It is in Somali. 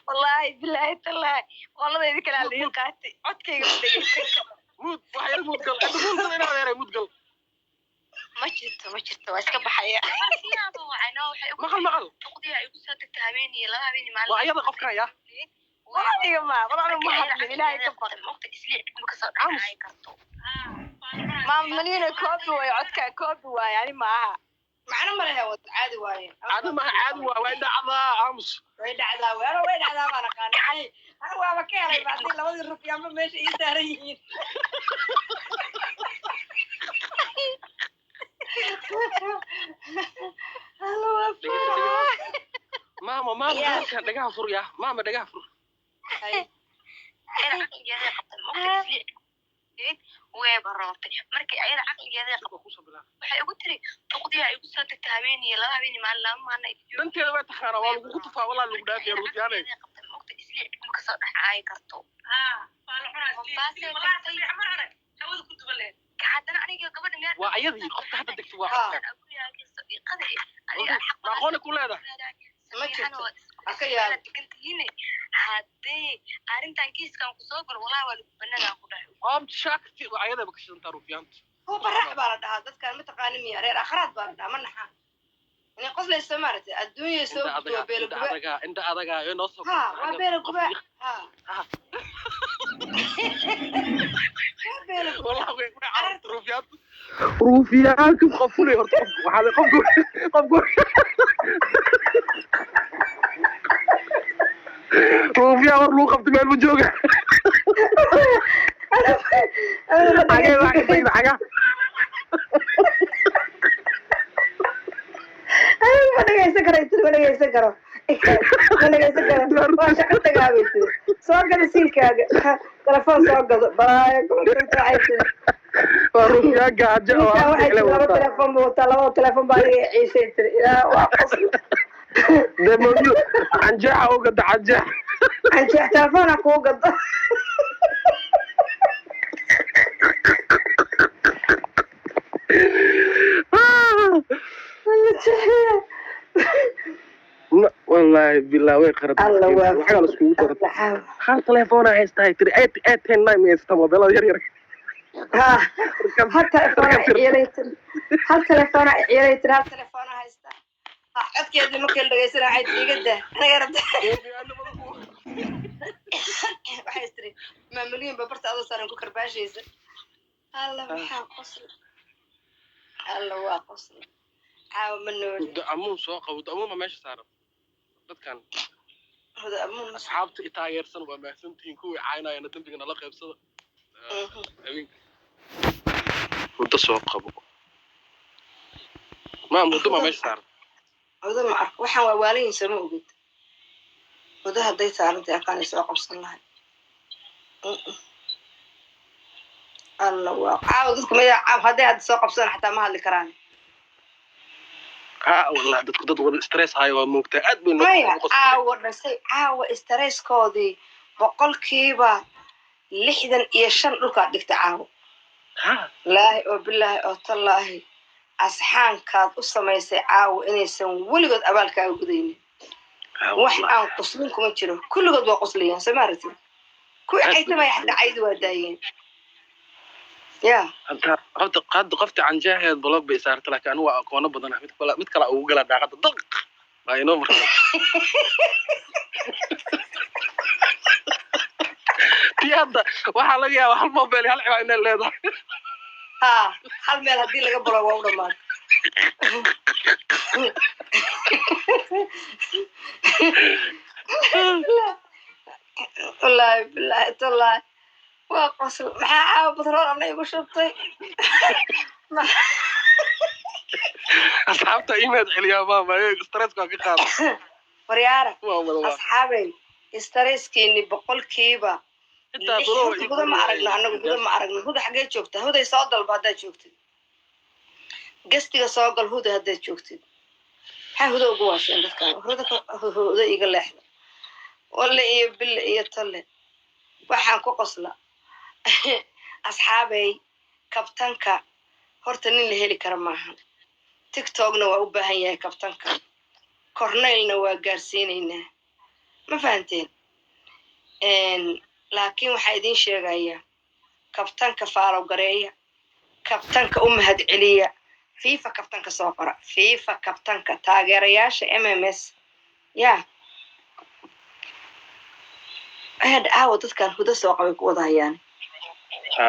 Wallaahi, bilaahi, tallaahi, qoladaydi kalaa la ii qaatay, codkayga ma dhegeysan karo. Mute wax yar, mute gal, hadda mute gal, inaad adeeray, mute gal. Ma jirto, ma jirto, waa iska baxaya. Maqal, maqal. Waa ayada qofkan ya. Aniga ma walaal, ma hadlin, Ilaahay ka baq. Aamus. Maama Malina, copy waayo codkaa, copy waayo, ani ma aha. Macno ma lehe, wad caadi waaye. Caadi maaha, caadi waa, way dhacdaa, aamus. Way dhacdaa, way, ano way dhacdaa baan aqaana. Ani waaba ka helay ba haddii labadii rufyaanba meesha ii saaran yihiin. Alla waa farax. Maama, maama. Yeah. Halkan dhagaha fur ya, maama, dhagaha fur. Hay. Danteeda way taqaanaa, waa lagugu tufaa, walaa lagu dhaafaya ruufyaanay. Waa ayadii qofka hadda degta, waa Ha. codkan ma aqooni ku leedahay? Ma jirto. Ha ka yaab. Object waa ayadaba ka shidantaa ruufyaanta. Kuwa barax baa la dhahaa dadkan, mataqaani miya? Reer akhraad baa la dhahaa, ma naxaa inay qoslaysa, maaragtay, adduunya soo Indha gudbo adaga, beelo indha guba. Adaga, indha adaga ee noo soo. Ha, waa beelo guba, ha. Ha. Waa beelo guba. Wallahi way cararta ruufyaanta, ruufyaanka qofulay horta qofku waxaa la- qofku ruufyaan war lagu qabto meel ma jooga. Xagee baa ka tagda xagaa? Anigu ma dhegaysan karo tiri, ma dhegaysan karo, ma dhegaysan karo, waa shaqo tagaa bay tiri. Soo gado siilkaaga, telefoon soo gado, balaayo kula waxay tiri. Waa ruufyaan gaajo oo Ninkaan waxay hal tiri laba wataa. Telefoon buu wataa, labada telefoon baa aniga ciishay tiri, ilaa waa qosl. Dee mawdu canjeexa u gada, canjeex. Canjeex telefoona kuu gado. Wallaahi bilaa way qarad. Alla waa Lacagaa la iskugu dara. Alla. Hal telefoona haystaa tiri, eight eight ten nine haysta, mobeelada yar yar. Ha, hal telefoona ciilay tiri, hal telefoona ciilay tiri, hal telefoona haysta. Ha, codkeedii markii la dhegaysana waxay tiri iga dah, anaga rabta. Waxay tiri maamuliyin ba barta adoo saaran ku karbaashaysa. Alla maxaa qosla, alla waa qosla, caawa ma nooli. Huda amuun soo qabo, huda amuun ma meesha saaran dadkan? Huda amuun ma Asxaabta i taageersan waa mahadsantihiin, kuwii caynayana dembiga nala qaybsada. Habeenka huda soo qabo, maam, huda ma meesha saaran? Huda ma arko, waxaan waa waalayin, sama ogid. Huda hadday saarantay aqaanay soo qabsan lahay. Alla waa caawa, dadku maya caaw hadday hadda soo qabsadaan xataa ma hadli karaan. Ha, wallahi dadku dad wada stress hayo waa moogtaa, aad bay noo Maya. qoslayaan. Caawa dhasay, caawa stresskoodii 65% dhulkaad dhigta caawa. Ha. Laahi oo bilaahi oo tallaahi, asxaankaad u samaysay caawa inaysan weligood abaalkaaga gudaynin. Ha, wax wallahi. Aan quslin kuma jiro, kulligood waa qoslayaan, soo ma aragtid kuwii Aad bay caytamaya xataa caydu waa daayeen ya. Hadda qofta, hadda qofta canjeexeed blog bay saartay, laakiin anigu waa aqoono badan, mid kale ugu gala daaqada daq waa inoo marka tii hadda waxaa laga yaabaa hal mobile iyo hal cibaa inay leedahay. Ha, hal meel haddii laga balo waa u dhamaatay. Wallaahi bilaahi tallaahi waa qosl, maxaa caawa batrool ana igu shubtay? Asxaabta imaad celiyaa, maama, stresska waa ka qaada. Waryaara. Waa wada waa. Asxaabay, stresskiini Xitaa 6%. dulo Horta huda ma aragno annagu, huda ma aragno. Huda xaggee joogtaa? Huday soo dalba haddaad joogtid, gastiga soo gal huda haddaad joogtid. Maxaa huda ugu waasheen dadkan? Huda huda iga leexda, walle iyo bille iyo talle waxaan ku qosla. Asxaabay, kabtanka horta nin la heli kara maaha, TikTokna waa u baahan yahay kabtanka. Corneylna waa gaarsiinaynaa. Ma fahanteen? Laakiin waxaa idiin sheegayaa, kabtanka follow gareeya, kabtanka u mahad celiya. FIFA kabtanka soo qora, FIFA kabtanka, taageerayaasha MMS ya hadha. Aawa dadkan? Hudo soo qabay ku wada hayaan. Ha.